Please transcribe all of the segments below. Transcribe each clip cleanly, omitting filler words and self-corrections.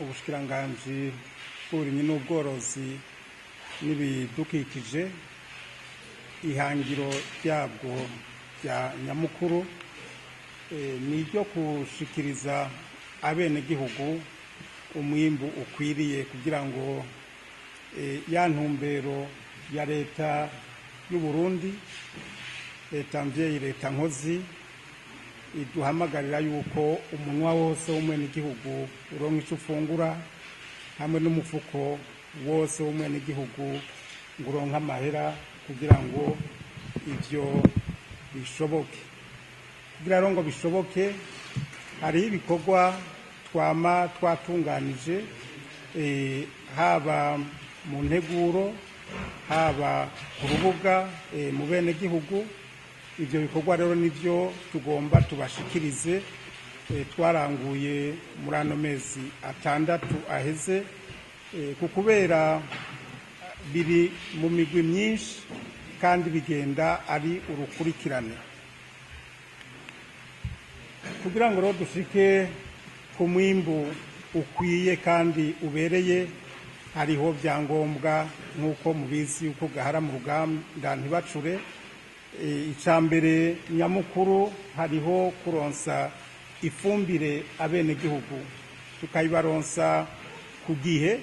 Ubushikiranganji bw'uburimyi n'ubworozi n'ibidukikije, ihangiro ryabwo rya nyamukuru ni iryo gushikiriza abenegihugu umwimbu ukwiriye kugira ngo ya ntumbero ya Leta y'u Burundi, Leta mvyeyi, Leta nkozi, iduhamagarira yuko umunwa wose w'umwenegihugu uronka ico ufungura, hamwe n'umufuko wose w'umwenegihugu ngo uronke amahera. Kugira ngo ivyo bishoboke, kugira rero ngo bishoboke, hariho ibikorwa twama twatunganije, haba mu nteguro, haba ku rubuga, mu benegihugu. Ivyo bikorwa rero nivyo tugomba tubashikirize, twaranguye muri ano mezi 6 aheze, ku kubera biri mu migwi myinshi kandi bigenda ari urukurikirane. Kugira ngo rero dushike ku mwimbu ukwiye kandi ubereye, hariho vyangombwa, nk'uko mubizi yuko gahara mu ruganda ntibacure. Ica mbere nyamukuru, hariho kuronsa ifumbire abenegihugu, tukayibaronsa ku gihe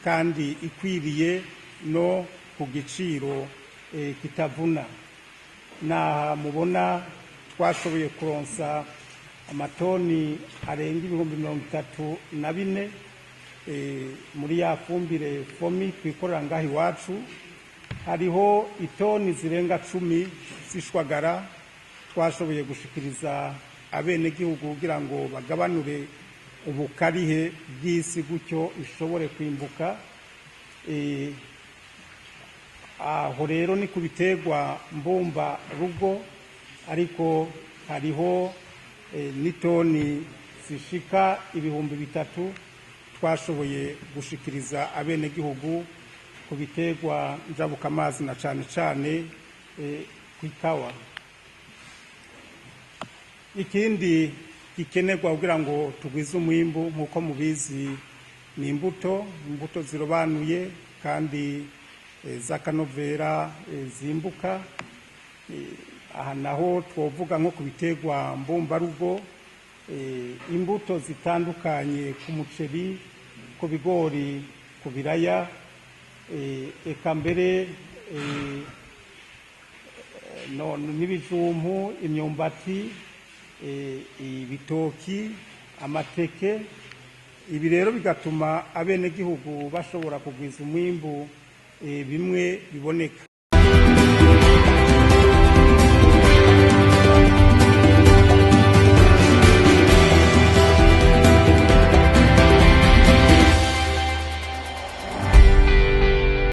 kandi ikwiriye no ku giciro kitavuna. Naha mubona twashoboye kuronsa amatoni arenga 34,000 muri ya fumbire FOMI twikorera ngaha iwacu. Hariho itoni zirenga 10 z'ishwagara twashoboye gushikiriza abenegihugu kugira ngo bagabanure ubukarihe bw'isi, gutyo ishobore kwimbuka. Aho rero ni ku biterwa mbumba rugo, ariko hariho n'itoni zishika 3000 twashoboye gushikiriza abenegihugu ku biterwa njabukamazi, na cane cane kw'ikawa. Ikindi gikenerwa kugira ngo tugwize umwimbu, nk'uko mubizi, ni imbuto, imbuto zirobanuye kandi z'akanovera, zimbuka. Aha naho twovuga nko ku biterwa mbumbarugo, imbuto zitandukanye ku muceri, ku bigori, ku biraya, eka mbere n'ibijumbu, imyumbati, ibitoki, amateke. Ibi rero bigatuma abenegihugu bashobora kugwiza umwimbu bimwe biboneka.